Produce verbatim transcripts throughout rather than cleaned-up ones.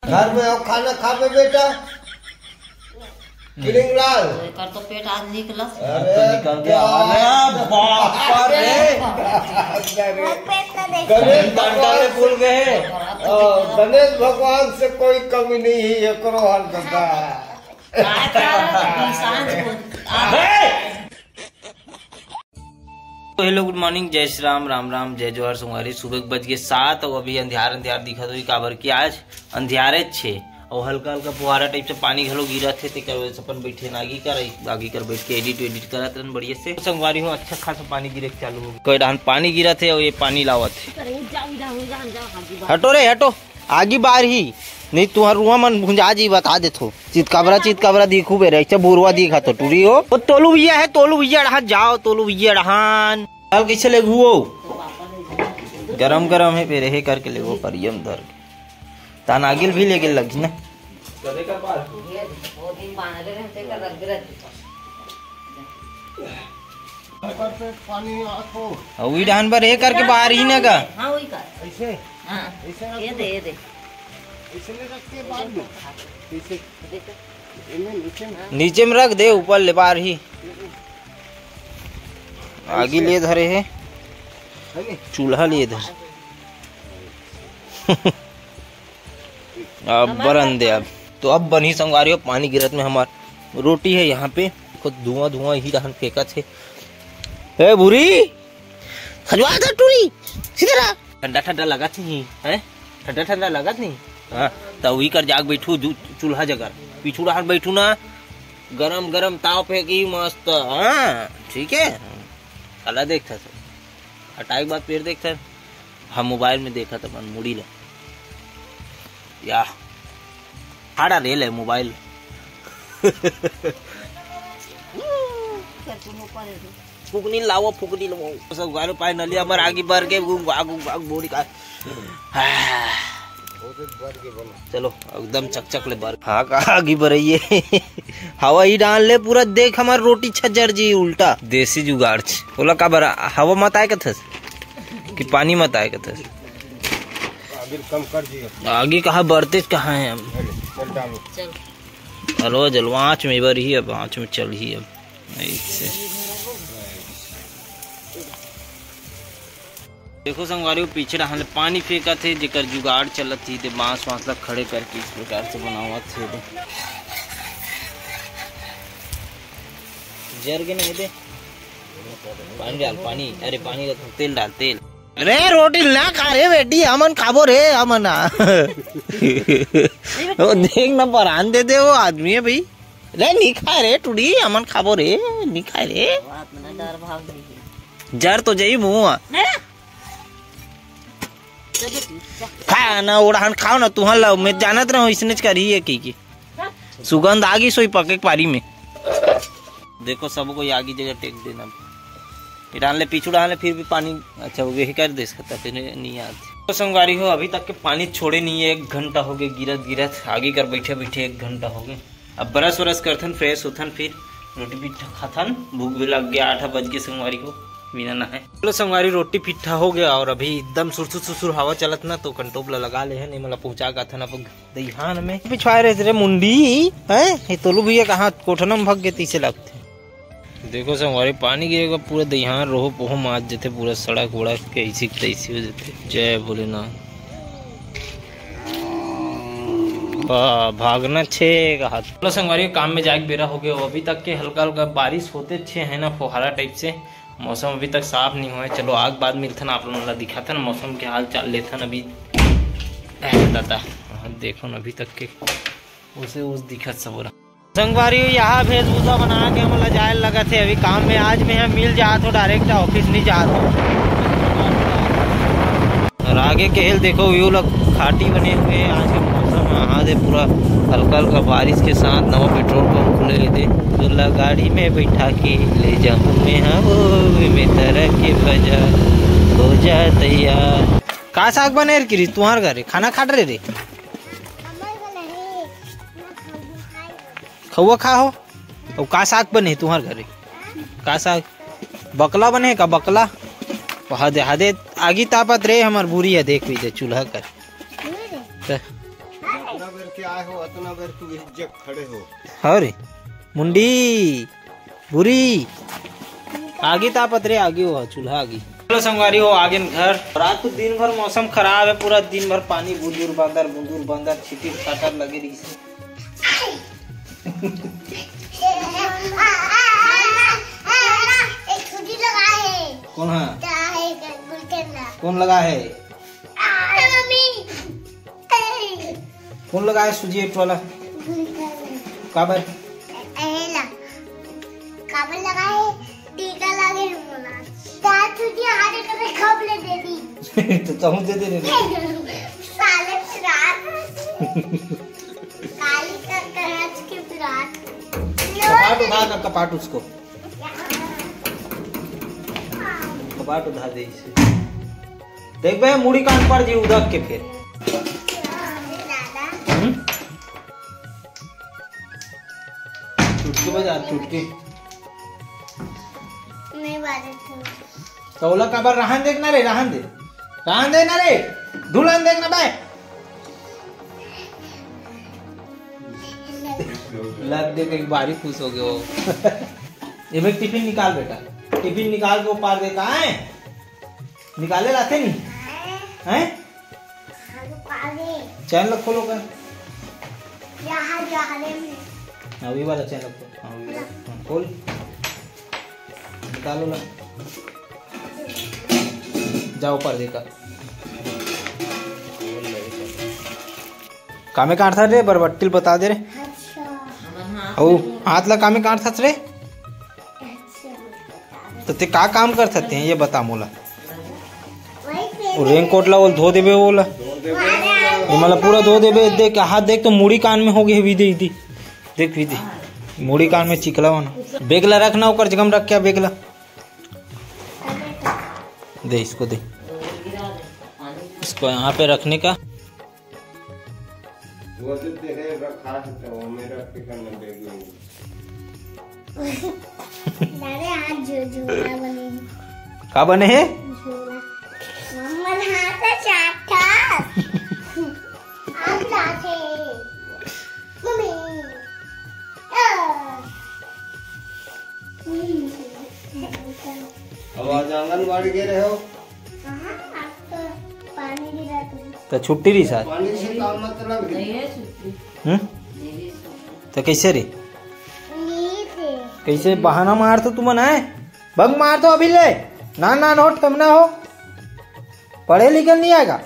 घर में आओ, खाना खाबे बेटा। किलिंग लाल। तो एकर तो पेट आज निकलस। अरे तो निकल गया। अरे बाप रे। अरे। वो पेट तो देख। गणेश भगवान में भूल गए। ओ, गणेश भगवान से कोई कमी नहीं है, एकरो हर दादा। काय का निशान को। तो हेलो, गुड मॉर्निंग, जय श्री राम, राम राम, जय जोहार संगवारी। सुबह के बज गए सात और अभी अंधियार अंधियार दिखत होही, काबर कि आज अंधियारे छे और हल्का हल्का फुहारा टाइप से पानी घलो गिरत हे। तेकर वजह से अपन बैठे ना आगी कर, आगी कर बैठ के एडिट वेडिट करत रहन बढ़िया से। संगवारी हो, अच्छा खासा पानी गिरे के चालू हो गए। कोई डहान पानी गिरत हे और ये पानी लावत हे। अरे, जाओ, जाओ, जाओ, जाओ, हाँ जी, बाहर। हटो रे, हटो। आगी बार ही नहीं, तुहर रुआ मन भुंजा जी, बता देथो। चितकबरा, चितकबरा दिखू बे रे, अच्छा बुरवा दिखा तो टूरी हो। ओ तोलू भैया है, तोलू भैया डहान जाओ, तोलू भैया डहान। कल कैसे ले घुओ? गरम गरम है, फिर हे करके ले वो परियम धर के। तान आगिल भी लेके लगी ना। ऊपर से पानी आत हो। अउ ई डहान बर हे करके बाहर ही ना का। हाँ, वही का। ऐसे? हाँ। ऐसे रख ये दे, ये दे। ऐसे ले रख के बाहर दो। ऐसे। देखो। इन्हें नीचे में। नीचे में रख दे, ऊपर ले बाहर ही। आगी ले धरे हे। है नहीं? चूल्हा ले धर। अब बरन दे अब। तो अब बनही संगवारी हो, पानी गिरत में हमार रोटी है यहाँ पे। खुद धुआं धुआं ही रहन फेंकत हे। ए भूरी, खजवा दे टूरी, सीधे रहा। ठंडा ठंडा लगत नहीं है, ठंडा ठंडा लगत नहीं। हाँ, तो वही कर जाग बैठू दू-, चूल्हा जगह, पीछू डहान बैठू ना, गरम गरम ताव फेंकी मस्त। हाँ, ठीक है, काला देखता सर, हटाए के बाद फिर देखता। हम मोबाइल में देखा था अपन मुड़ी ला। या हाड़ा रेल है मोबाइल। फुकनी लावो, फुकनी लावो। सब गारो पाए नलिया मर आगी बर के गुंग बाग, गुंग बाग बोली का। चलो, एकदम चकचक ले बर। हाँ, का आगी बरइए। हवा ही डाल ले पूरा, देख हमार रोटी छज्जर जी उल्टा। देसी जुगाड़ छ। ओला का बरा, हवा मत आए कथस कि पानी मत आए कथस? आगे कम कर दिए। आगे कहाँ बढ़ते कहाँ है हम? चल डालो। चल। हलवा जलवा आँच में बर ही अब, आँच में चल ही अब। ऐसे। देखो संगवारी, वो पीछे डहान ले पानी फेंकत हे, जेकर जुगाड़ चलत ही, दे बांस वांस ला खड़े करके इस प्रकार से बनावत हे। दे जर के नहीं दे, पानी डाल, पानी, अरे पानी रख, तेल डाल, तेल। अरे रोटी ना खा रे बेटी, हमन खाबो रे, हमन ना। वो देख ना, परान दे दे, वो आदमी है भाई। रे नी खाए रे टुड़ी, हमन खाबो रे, नी खाए रे। बात में ना डर भाग गई। जर तो जाई मुंह। खा ना, ओढ़ान खाओ ना, तुहन ला मैं जानत रहूं, इसने च करी है की, की। सुगंध आ गई सोई पके के पारी में। देखो सब कोई आगी जगह टेक देना। ये डाल ले, पीछू डाल ले, फिर भी पानी अच्छा हो गया, ही कर दे सकता, फिर नहीं आती। तो संगवारी हो, अभी तक के पानी छोड़े नहीं है, एक घंटा हो गया गिरत गिरत, आगी कर बैठे बैठे एक घंटा हो गया। अब ब्रश व्रश करथन, फ्रेश होथन, फिर रोटी पिट्ठा खाथन। भूख भी लग गया, आठ बज के संगवारी हो, बिना नहाए। चलो संगवारी, रोटी पिट्ठा हो गया और अभी एकदम सुरसुर सुरसुर हवा चलत ना, तो कंटोप ला लगा ले हन, एमन ला पहुंचा के आथन अब दईहान में। पिछवाए रहे रे मुंडी, हैं? ये तोलू भैया कहाँ कोठना में भग गए, तीसे लगते। देखो संगवारी, पानी गिरेगा, पूरा दईहान रोहो पोहो माज जथे, पूरा सड़क वड़क के ऐसी के तैसी हो जथे। जय भोलेनाथ। बा-, भागना छे कहा। चलो संगवारी, काम में जाके बेरा हो गया। अभी तक के हल्का हल्का बारिश होते छे है ना, फुहारा टाइप से। मौसम अभी तक साफ नहीं हुआ है। चलो आग बाद मिलथन, आप लोगों ला दिखाथन मौसम के हाल चाल लेथन अभी। ए, दादा, हाँ, देखो ना अभी तक के उसे उस दिखत सबोरा। संगवारी हो, यहाँ भेष भूसा बना के हमन ला जाए लगत हे अभी काम में। आज मैं ह मिल जात हो, डायरेक्ट ऑफिस नहीं जात हो। और आगे के हिल देखो, व्यू लग खाटी बने हुए हैं। आज के मौसम ह, हाँ दे, पूरा हल्का हल्का बारिश के साथ नवा पेट्रोल पंप खुले हे दे। तोला गाड़ी में बैठा के ले जाऊँ मैं, हाँ वो में तरह के बजा हो जा तैयार। का साग बने रे किरी तुहार घरे? खाना खात रहे रे? खउआ खा हो। अउ का साग बने हे तुंहर घरे? का साग? बकला बने हे का बकला? हदे, हदे आगी तापत रे हमर भूरी ह, देख भी दे चूल्हा कर। त बेर के आए हो, अतना बेर तू इज्जत खड़े हो। अरे मुंडी बुरी आगी तापत रे, आगी हो, चूल्हा आगी। चलो संगवारी हो, आगे घर। रात तो दिन भर मौसम खराब है, पूरा दिन भर पानी बुजुर बंदर बुजुर बंदर छिटिर छाटर लगे रही। एक छुट्टी लगा है। कौन है? क्या है? गुलटेन ना। कौन लगा है? मम्मी। कौन लगा है सूजी एक वाला? गुलटेन। काबर? एला। काबर लगा है? टीका लगे है मोला। दांत टूटिया हारे करे खब ले दे दी। तो तहूँ दे दे रे। साले पिरात। काली का कराच के पिरात। कपाट उठा कर, कपाट उसको। कपाट उठा दे इसे। देख बे, मुड़ी कान पड़ जी उदक के फिर। दादा। हम्म? चुटकी बजा, चुटकी। नहीं बाजत हूँ। तो ओला काबर रहन देख ना रे, रहन दे। रहन दे ना रे। धुलन देख ना बे। लग देख, एक बारी खुश हो गयो। ये में टिफिन निकाल बेटा। टिफिन निकाल के ऊपर दे, कहाँ है? निकाले लाते नहीं? हैं? चैन ला खोलो कर। यहाँ, यहाँ रे में। हाँ, वही वाला चैन ला खोल। हाँ, वही वाला। हाँ, खोल। निकालो ला। जाओ ऊपर देखा। कामे काटथस रे, बरबट्टी ल बता दे रे। अच्छा। अउ हाथ ला कामे काटथस रे। अच्छा। तो ते का काम करथस ते, ये बता मोला। वो रेनकोट ला ओल धो देबे ओला। ये मतलब पूरा धो देबे, देख हाथ देख तो मुड़ी कान में हो गए विधि, विधि। देख विधि। मुड़ी कान में चिखला होना। बैग ला रखना ओकर जगह में रख क्या बैग ला। दे इसको दे। इसको यहाँ पे रखने का। वो तो तेरे रखा है तो वो मेरा फिकर न बैग में। दादा आज जो झोला बने। का बने हे? झोला। मम्मा हाथ चाटा। आप लाते। मम्मी। आ। अब आज आंगनबाड़ी गए रहे हो? हाँ, आज तो पानी गिरा था। तो छुट्टी रही साथ। पानी से का मतलब है? हम्म? तो कैसे रे? कैसे बहाना मारथो तुमन आए? बंक मारथो अभी ले। ना, ना, नोट कम ना हो। पढ़े लिखे नहीं आएगा।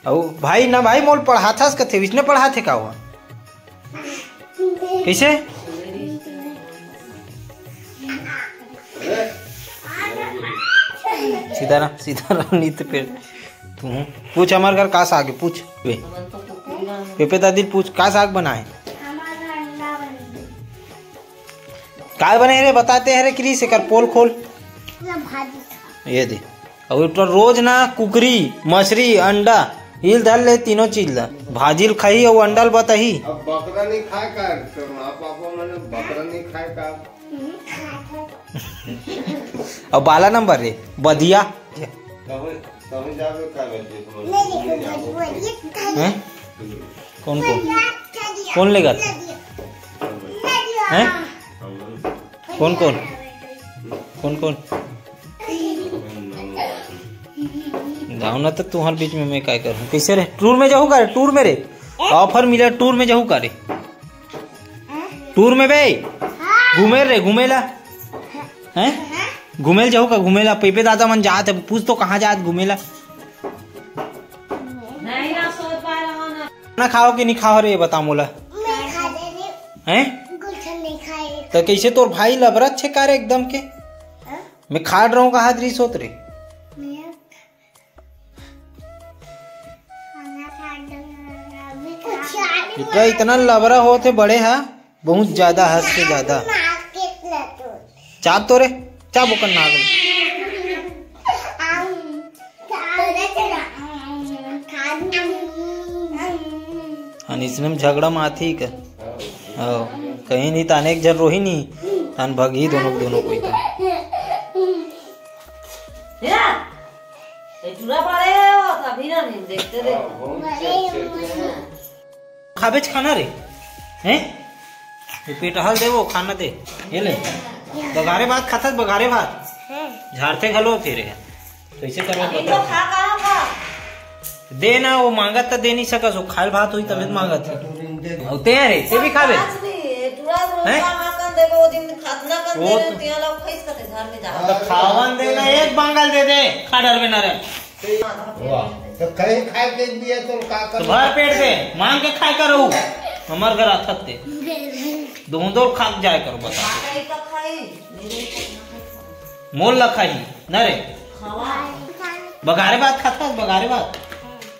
अउ भाई ना भाई मोल पढ़ाथस कथे, विष्णु पढ़ाथे का हुआ? कैसे? सीधा रह, सीधा रह, नहीं तो फिर तू पूछ, हमारे घर का साग है, पूछ। वे। पेपे दादी पूछ, का साग बनाए? काय बने रे, बताते हैं रे क्रिस, एकर पोल खोल। ये दे। अउ तो रोज ना कुकरी, मछरी, अंडा, हिल धर ले तीनों चीज ला। भाजी ल खाही अउ अंडा ल बताही। अब बकरा नहीं खाए का? तो माँ पापा मैंने बकरा नहीं खाए का? अब बाला नंबर रे, बदिया। तभी, तभी जावे का बजे? हैं? कौन कौन? कौन लेगा था? हैं? कौन कौन? कौन कौन? जाओ ना तो तुम्हारे बीच में मैं काय करूँ? कैसे रे? टूर में जाहू का रे? टूर में रे? ऑफर मिला, टूर में जाहू का रे? टूर में बे? घूमे रे, घूमे ला। हैं? घूमे ल जाहू का? घूमे ला? पेपे दादा मन जात है, पूछ तो कहाँ जात घूमे ला? नहीं ना, सो पा रहा ना। खाना खाओ कि नहीं खाओ रे, ये बता मोला। मैं खा ले रे। हैं? गुलशन नहीं खाए। तो कैसे तोर भाई लबरा छे का रे एकदम के? हाँ? मैं खाड़ रहा हूँ, कहा दृश्य होत रे। मैं खाना खा डूंगा, अभी खा। बेटा, इतना लबरा होत है बड़े हा, बहुत ज्यादा, हद से ज्यादा। मार के लटो। चाप तो रे, चाप ओकर नाक में। आम, खा, खा, खा। हाँ, इसने में झगड़ा माथी का। हाँ, कहीं नहीं ताने एक जन रोही नहीं, तान भगही दोनों, दोनों कोई तो। ए, चूरा पड़े हो, तभी ना नहीं देखते रे। हाँ, बहुत अच्छे, अच्छे। खाबेच खाना रे, हैं? ये पेट हल दे, वो खाना दे। ये ले, बघारे भात खाथस, बघारे भात। झारथे घलो फेर हे। कैसे करबो अभी बता। तो खा कहाँ का? दे ना, वो मांगत त दे नहीं सकस, वो खाल भात हुई तबे त मांगत हे। अउ ते रे, ते भी खाबे? आज भी, तुरंत हैं? रोटा मां कन देबो, वो दिन खतना कन वो दे रहे, तो तिया लोग खैस करते घर में जा। तो खावन दे ना, एक बांगल दे दे, खा डरबे ना रे। वाह, तो कहीं खाए के दिया तो का कर? तो भर पेट दे, मांग के खाए करो। हमार घर आथत ते। दोंदो खा के जाए करो, बता। खाए का खाए, मेरे को ना खाए। मोल ला खाही, ना रे। खावा। बघारे भात खाथस, बघारे भात।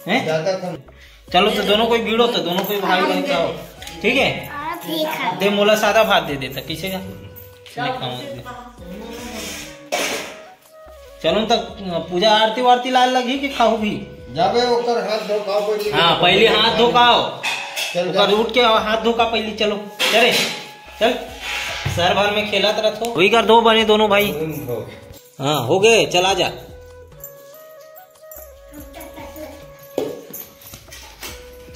हैं? ज्यादा कम। चलो तो दोनों कोई भिड़ो तो दोनों कोई भाई बहन खाओ। ठीक है? हाँ, ठीक है। दे मोला सादा भात दे देता, किसे का? मैं खाऊं। चलो तक पूजा आरती वारती लाल लगी कि खाओ भी? जाबे ओकर हाथ धो खाओ पहले। हाँ, पहले हाथ धो खाओ। चल, ओकर जा। उठ के हाथ धो का पहले, चलो। चले, चल। शहर भर में खेलत रहथो। वही कर दो बने दोनों भाई। तुम धो। हाँ, हो गए, चला जा।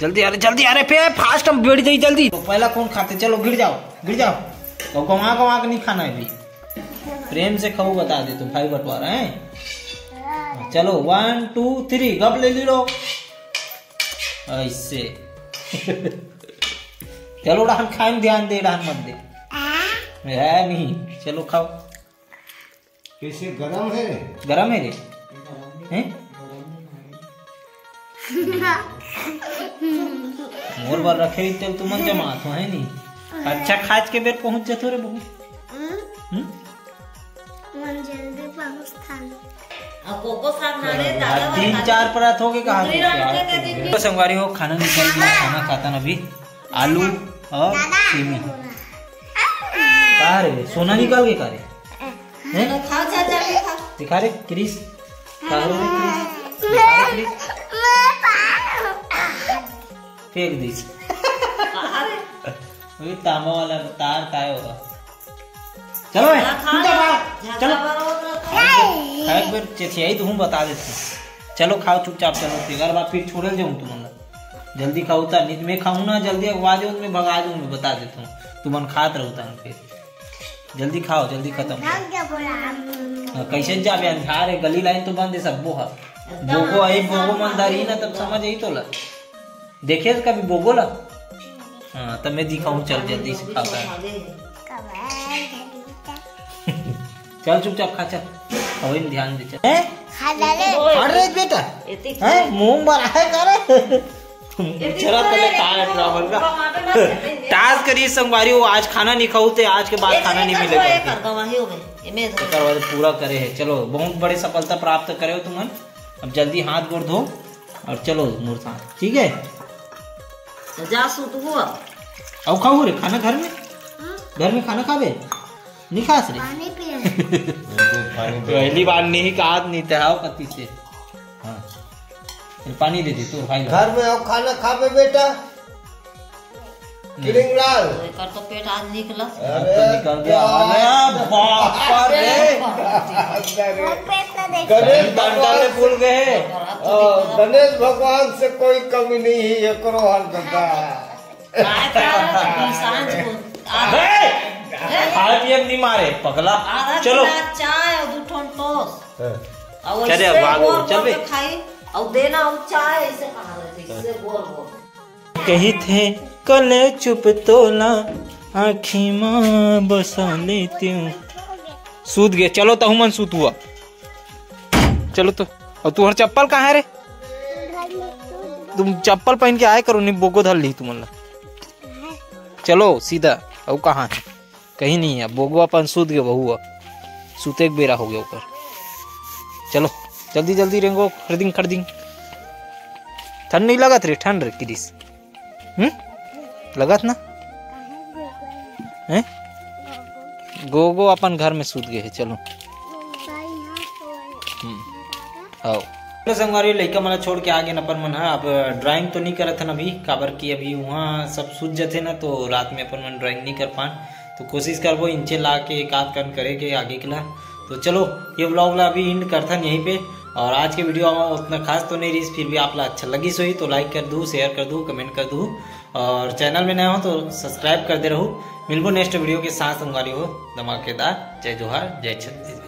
जल्दी, अरे जल्दी, अरे पे फास्ट हम बैठ जाई जल्दी। तो पहला कौन खाते? चलो गिर जाओ, गिर जाओ। तो गवा गवा के नहीं खाना है भाई, प्रेम से खाऊ, बता दे तू, भाई बंटवारा है। चलो, वन टू थ्री, गप ले ली लो ऐसे। चलो, डाहन खाए में ध्यान दे, डाहन मत दे। है नहीं, चलो खाओ। कैसे गरम है रे? गरम है रे? हैं? मोर बर रखे रही तेल तुमन जमा तो है नहीं। अच्छा, खाज के बेर पहुंच जतो रे बहू। हम्म? हम्म? मन जल्दी पहुंचथन। अब कोको साग ना रे, दादा तीन वाला चार परात हो गए कहा। तो संगवारी हो, खाना निकल गया, खाना खाता ना अभी। आलू और सेमी। का रे, सोना निकाल के का रे? हैं? खा, जा, जा के खा। दिखा रे, क्रिस। का हो रे, क्रिस? दिखा रे, क्रिस। फेंक दीस। अरे तांबा वाला तार काय होगा? चलो बे, खा, खा, चलो। एक बार चेचियाई तो हूँ बता देते हैं। चलो खाओ चुपचाप, चलो। फिर अगर बात फिर छोड़े जाऊँ तुमन ला। जल्दी खाओ, उतार, नहीं तो मैं खाऊँ ना, जल्दी अगवा जाऊँ, मैं भगा दूँ, मैं बता देता हूँ। तुमन खात रहो उतार फिर। जल्दी खाओ, जल्दी खत्म करो। हाँ, कैसे जाबे, अंधार है, गली लाइन तो बंद है, सब्बो है। बोगो आई, बोगो मंदारी ना, तब समझ आई तोला। देखे तो कभी बोगो ला? हाँ, तब मैं दिखाऊँ, चल जल्दी से खाओ। चल चुपचाप खा, चल। अवई में ध्यान दे, चल। हैं? अरे बेटा, हैं? मुंह बर आहे का रे? चला तले का है ड्रामा का? टास्क करी संगवारी हो, आज खाना नहीं खाऊ ते आज के बाद खाना नहीं मिलेगा। एकर बाद पूरा करे है। चलो, बहुत बड़े सफलता प्राप्त करे हो तुमन। अब जल्दी हाथ गोड़ धो और चलो मोर साथ, ठीक है? तो जा सूत हुआ। अब खाऊ रे खाना घर में? घर में खाना खाबे? नहीं खास रे? पानी पिए। पहली बार नहीं कहा, नहीं ते हाव कति से। हाँ। फिर पानी दे दे तू भाई। घर में आओ, खाना खाबे बेटा। किरिंगलाल। तो एकर तो पेट आज निकला। अरे तो निकल गया। अरे बाप रे। अंदर रे। वो पेट तो देख। गणेश डंडा भगवान ले भूल गए। ओ, गणेश भगवान से कोई कमी नहीं है, एकरो हाल बता। काय का सांझ को। हे! हाथ ये नहीं मारे पगला। आधा चलो। गिलास चाय और दो ठोन टोस। हाँ। और चले, इससे भागो, गोल चल गोल बे। के खाई और देना और चाय ऐसे कहा रहते, इससे गोल गोल। कहिथे कले चुप तोला आँखी मा बसा लेते हूँ। सूत गए, चलो तहु मन सूत हुआ। चलो तो, और तुहर चप्पल कहाँ है रे? तुम चप्पल पहन के आए करो, नहीं बोगो धर ली तुमन ला। चलो सीधा, और कहाँ है? कहीं नहीं है, बोगो अपन सूत गए, वहू अब सूते के बेरा हो गया ओकर। चलो जल्दी जल्दी रेंगो, खड़दिंग खड़दिंग। ठंड नहीं लगत रे, ठंड रे किरिस। हम्म, लगत ना? हैं? गोगो अपन घर में सूत गए है। चलो। हम्म। आओ। हेलो संगवारी, लइका मन ला छोड़ के आ गेन अपन मन ह। अब ड्राइंग तो नहीं करत हन अभी, काबर कि अभी वहाँ सब सूत जथे ना, तो रात में अपन मन ड्राइंग नहीं कर पान। तो कोशिश करबो इंचे ला के एक आध कन करे के आगे के ला। तो चलो, ये व्लॉग ला अभी एंड करथन यहीं पे। और आज के वीडियो में उतना खास तो नहीं रहिस, फिर भी आप ला अच्छा लगिस होही तो लाइक कर दू, शेयर कर दू, कमेंट कर दू, और चैनल में नया हो तो सब्सक्राइब कर दे रहू। मिलबो नेक्स्ट वीडियो के साथ, संगवारी हो, धमाकेदार। जय जोहार, जय छत्तीसगढ़।